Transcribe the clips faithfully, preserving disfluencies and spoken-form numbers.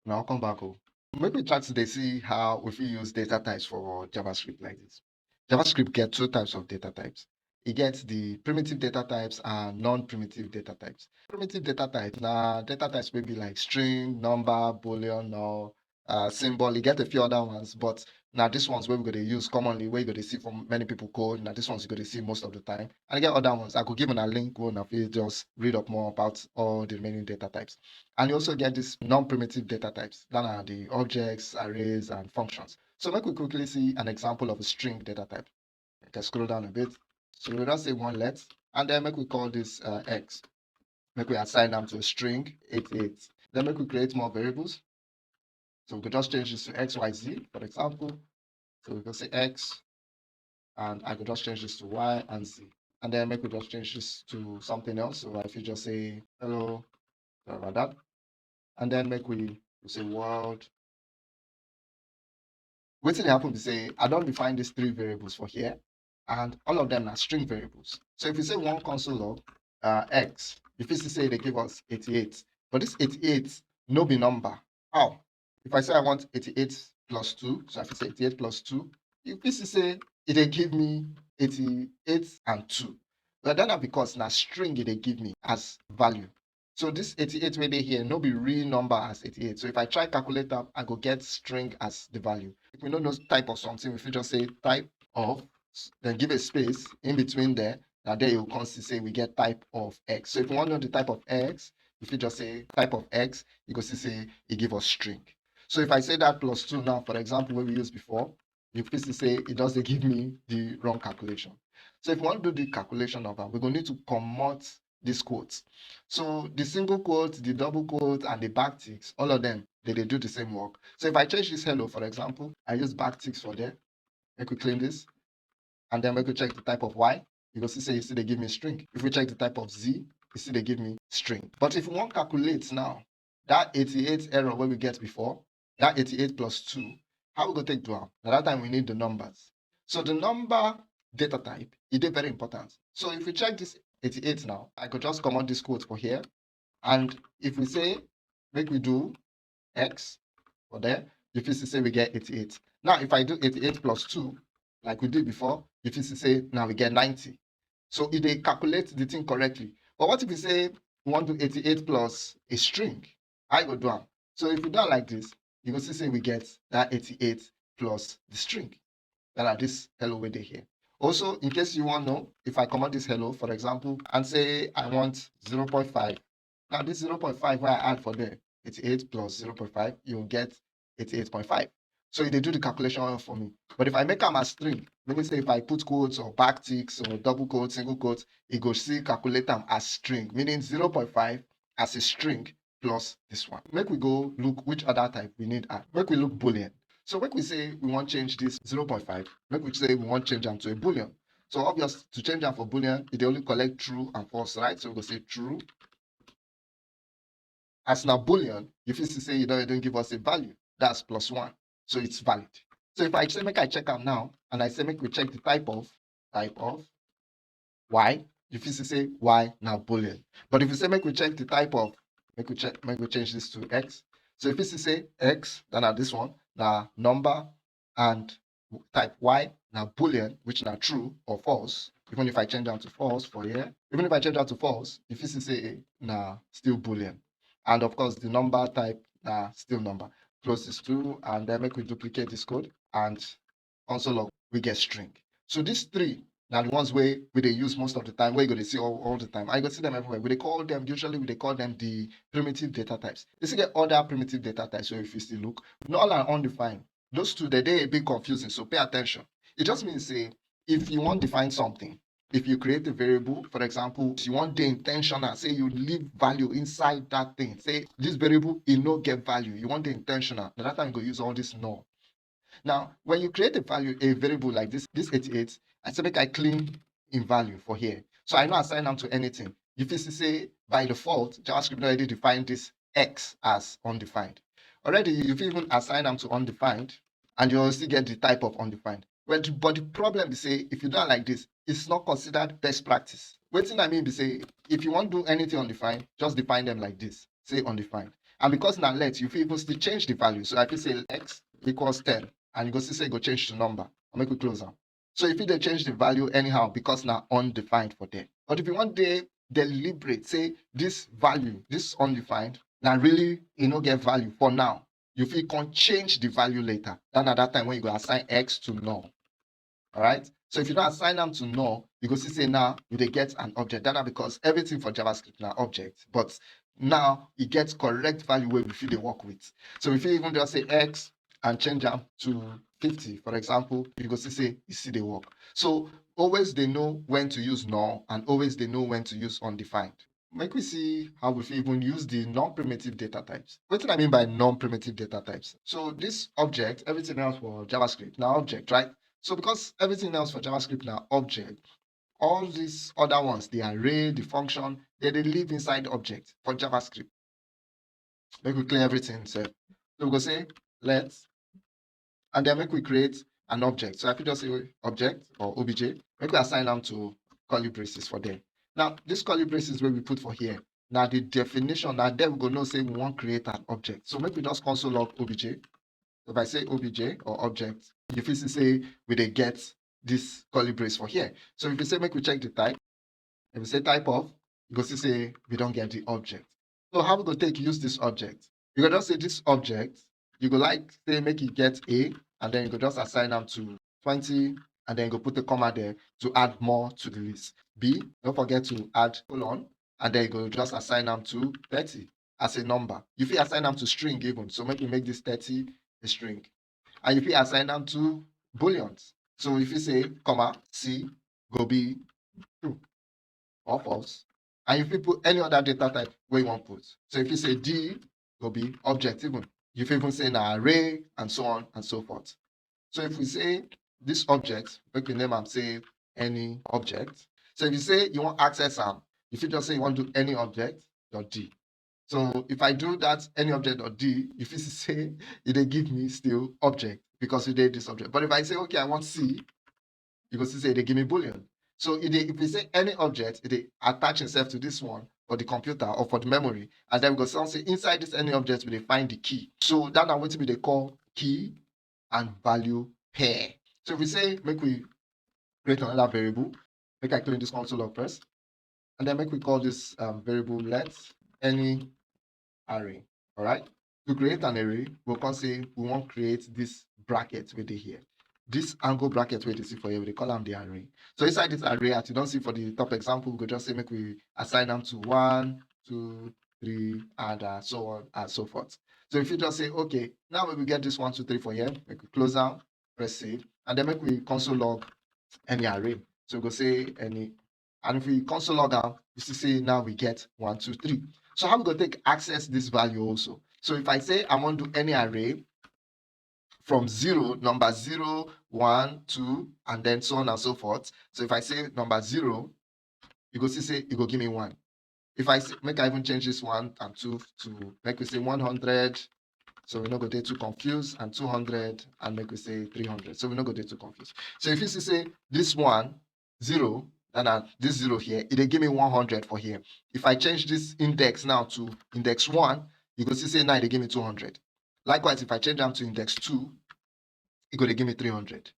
Now come back o. Make we try to dey see how we fit use data types for JavaScript like this. JavaScript get two types of data types. E get the primitive data types and non-primitive data types. Primitive data types na data types wey be like string, number, boolean, or uh, symbol. E get a few other ones, but na these ones wey we go dey use commonly, wey you go dey see for many people code. Na these ones you go dey see most of the time. And e get other ones. I go give una link wey una fit just read up more about all the remaining data types. And you also get these non-primitive data types. That are the objects, arrays, and functions. So make we quickly see an example of a string data type. I can scroll down a bit. So we just say one let, and then make we call this uh, x. Make we assign them to a string eight eight. Then make we create more variables. So we could just change this to x, y, z, for example. So we can say x, and I could just change this to y and z. And then make we just change this to something else. So I fit just say hello, sorry about that. And then make we, we say world. Wetin dey happen be say I don define these three variables for here, and all of them na string variables. So if you say one console log uh, x, you fit see say e dey give us eighty-eight. But this eighty-eight no be number. How? If I say I want eighty-eight plus two, so I fit say eighty-eight plus two, you fit see say e dey give me eighty-eight and two. But that na because na string e dey give me as value. So this eighty-eight wey dey here no be real number as eighty-eight. So if I try calculate am, I go get string as the value. If we no know type of something, we fit just say type of, then give a space in between there. Na there you come see say we get type of x. So if you wan know the type of x, you fit just say type of x, you go see say e give us string. So if I say that plus two now, for example, wey we use before, you fit see say e just dey give me the wrong calculation. So if you wan do the calculation of am, we go need to comot these quotes. So the single quote, the double quote, and the backticks, all of them, they dey do the same work. So if I change this hello, for example, I use backticks for there. Make we clean this. And then make we check the type of y. You go see say e still dey give me string. If we check the type of z, e still dey give me string. But if we wan calculate now, that eighty-eight error wey we get before, that eighty-eight plus two, how we go take do am? Na that time we need the numbers. So the number data type, e dey very important. So if we check this eighty-eight now, I go just comot this quote for here. And if we say, make we do x for there, you fit see say we get eighty-eight. Now, if I do eighty-eight plus two, like we did before, you fit see say now we get ninety. So e dey calculate the thing correctly. But what if we say we wan do eighty-eight plus a string? How you go do am? So if we do am like this, you go see say we get that eighty-eight plus the string. That na this hello wey dey here. Also, in case you wan know, if I comot this hello, for example, and say I want zero point five. Now this zero point five wey I add for there, eighty-eight plus zero point five, you get eighty-eight point five. So e dey do the calculation well for me. But if I make am as string, meaning say if I put quotes or backticks or double quotes, single quotes, e go still calculate am as string, meaning zero point five as a string plus this one. Make we go look which other type we need add. Make we look boolean. So make we say we wan change this zero point five. Make we say we wan change am to a boolean. So obvious, to change am for boolean, e dey only collect true and false, right? So we go say true. As na boolean, you fit see say e don, e don give us a value. That's plus one. So it's valid. So if I say make I check am now, and I say make we check the type of, type of y, you fit see say y na boolean. But if you say make we check the type of, make we check, make we change this to x. So if you see say x, then na this one, na number, and type y na boolean, which na true or false. Even if I change am to false for here, even if I change am to false, you fit see say na still boolean. And of course, the number type na still number. Close this two, and then make we duplicate this code, and console log, we get string. So these three na the ones wey we dey use most of the time, wey you go dey see all, all the time. And you go see them everywhere. We dey call them, usually we dey call them the primitive data types. You still get other primitive data types wey you fit still look. Null and undefined. Those two, they dey a bit confusing, so pay attention. It just means say if you wan define something, if you create a variable, for example, you wan dey intentional, say you leave value inside that thing. Say this variable, e no get value. You wan dey intentional. Na that time you go use all this null. Now, when you create a value, a variable like this, this eighty-eight, I say make I clean in value for here. So I no assign am to anything. You fit see say by default, JavaScript don already define this x as undefined. Already, you fit even assign am to undefined, and you still get the type of undefined. Well, the, but the problem is say if you do am like this, it's not considered best practice. Wetin I mean be say if you wan do anything undefined, just define them like this. Say undefined. And because na let, you fit even still change the value. So I fit say x equals ten, and you go see say e go change to number. I'll make we close am. So you fit dey change the value anyhow because na undefined for there. But if you wan dey deliberate, say this value, this undefined, na really e no get value for now, you fit come change the value later. That na that time when you go assign x to null. All right. So if you don assign am to null, you go see say now we dey get an object. That na because everything for JavaScript na object, but now e get correct value wey we fit dey work with. So we fit even just say x and change am to fifty, for example, you go see say e still dey work. So always dey know when to use null and always dey know when to use undefined. Make we see how we fit even use the non-primitive data types. Wetin I mean by non-primitive data types? So this object, everything else for JavaScript na object, right? So because everything else for JavaScript na object, all these other ones, the array, the function, they dey live inside object for JavaScript. Make we clear everything sef. So we go say let, and then make we create an object. So I fit just say object or obj. Make we assign am to curly braces for there. Now, this curly braces wey we put for here, na the definition, na there we go know say we wan create an object. So make we just console log obj. If I say obj or object, you fit see say we dey get this curly brace for here. So if you say make we check the type, if you say type of, you go see say we don get the object. So how we go take use this object? You go just say this object, you go like say make e get a, and then you go just assign am to twenty, and then you go put a comma there to add more to the list. B, don't forget to add colon, and then you go just assign am to thirty as a number. You fit assign am to string even. So make we make this thirty a string. And you fit assign am to booleans. So if you say comma, C go be true or false, and you fit put any other data type wey you wan put. So if you say D go be object even. You fit even say na array and so on and so forth. So if we say this object, make we name am say any object. So if you say you wan access am, you fit just say you wan do any object dot D. So if I do that any object dot D, you fit see say e dey give me still object because e dey this object. But if I say, okay, I want C, you go see say e dey give me boolean. So e dey, if we say any object, e dey attach itself to this one for the computer or for the memory, and then we go see say inside this any object we dey find the key. So that na wetin we dey call key and value pair. So if we say make we create another variable, make I clean this console log first, and then make we call this um, variable let any array. All right. To create an array, we'll come say we wan create this bracket wey dey here. This angle bracket wey you dey see for here, we dey call am the array. So inside this array, as you don see for the top example, we go just say make we assign am to one, two, three, and uh, so on and so forth. So if you just say, okay, now we get this one, two, three for here, make we close am, press save, and then make we console log any array. So we go say any, and if we console log am, you see say now we get one, two, three. So how we go take access this value also? So if I say I wan do any array from zero, number zero, one, two, and then so on and so forth. So if I say number zero, you go see say e go give me one. If I say, make I even change this one and two to, make we say one hundred, so we no go dey too confused, and two hundred, and make we say three hundred, so we no go dey too confused. So if you see say this one, zero, and uh, this zero here, e dey give me one hundred for here. If I change this index now to index one, you go see say now e dey give me two hundred. Likewise, if I change am to index two, e go dey give me three hundred.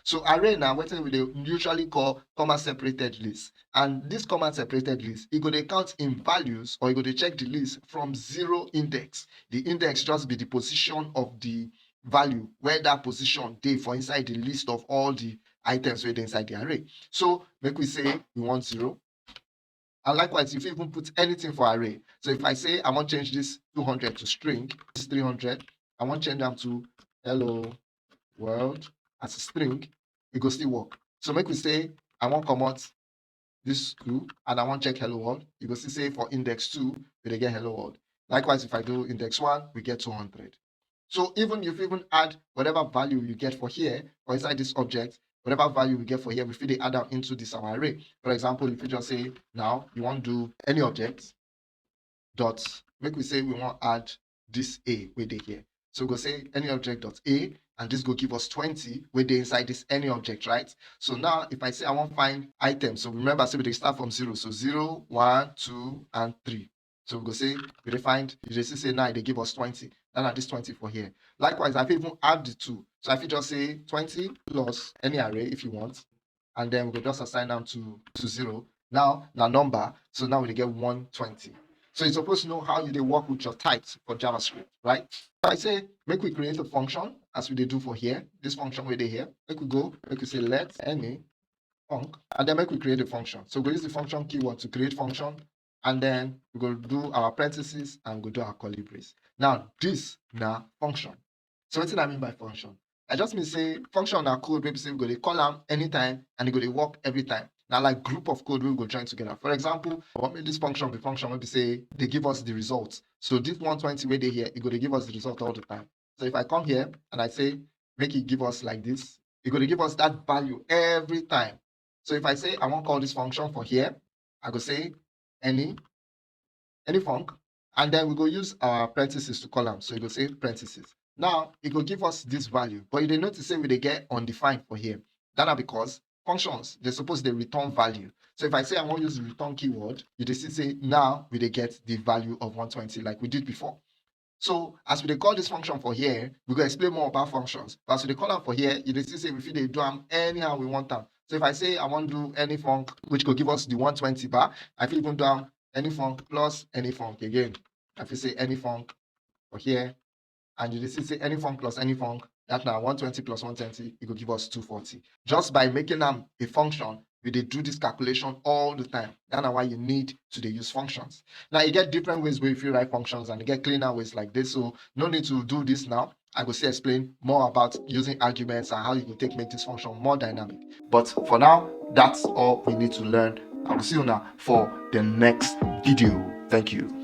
So array na wetin we dey usually call comma separated list. And this comma separated list, e go dey count in values, or e go dey check the list from zero index. The index just be the position of the value where that position dey for inside the list of all the items wey dey inside the array. So make we say we want zero. And likewise, you fit even put anything for array. So if I say I wan change this two hundred to string, this three hundred, I wan change am to hello world as a string, e go still work. So make we say I wan comot this two and I wan check hello world, you go see say for index two, we dey get hello world. Likewise, if I do index one, we get two hundred. So even you fit even add whatever value you get for here or inside this object, whatever value we get for here, we fit dey add am into this our array. For example, if you just say now you wan do any object dot, make we say we wan add this A wey dey here. So we go say any object dot A, and this go give us twenty wey dey inside this any object, right? So now if I say I wan find items, so remember say we dey start from zero, so zero, one, two, and three. So we go say, we dey find, you dey see say now e dey give us twenty. Then na this twenty for here. Likewise, I fit even add the two. So I fit just say twenty plus any array if you want. And then we go just assign them to, to zero. Now, na number. So now we dey get one twenty. So you're supposed to know how you dey work with your types for JavaScript, right? So I say, make we create a function as we dey do for here. This function wey dey here. Make we go, make we say let any func, and then make we create a function. So we go use the function keyword to create function, and then we go do our parentheses and go do our curly brace. Now, this na function. So wetin I mean by function? I just mean say function na code wey be say we go dey call am anytime and e go dey work every time. Na like group of code wey we go join together. For example, I wan make this function be function wey be say dey give us the result. So this one twenty wey dey here, e go dey give us the result all the time. So if I come here and I say make e give us like this, e go dey give us that value every time. So if I say I wan call this function for here, I go say any, any func, and then we go use our parentheses to call am. So e go say parentheses. Now, e go give us this value, but you dey notice say we dey get undefined for here. That na because functions, they suppose dey return value. So if I say I wan use the return keyword, you dey see say now we dey get the value of one twenty like we did before. So as we dey call this function for here, we go explain more about functions. But as we dey call am for here, you dey see say we fit dey do am anyhow we want am. So if I say I wan do any func, which go give us the one twenty bar, I fit even do am any func plus any func again. I fit say any func for here, and you dey see say any func plus any func, that na one twenty plus one twenty, e go give us two forty. Just by making am a function, we dey do this calculation all the time. That na why you need to dey use functions. Now, you get different ways wey you fit write functions, and you get cleaner ways like this. So no need to do this now. I go still explain more about using arguments and how you go take make this function more dynamic. But for now, that's all we need to learn. I will see you now for the next video. Thank you.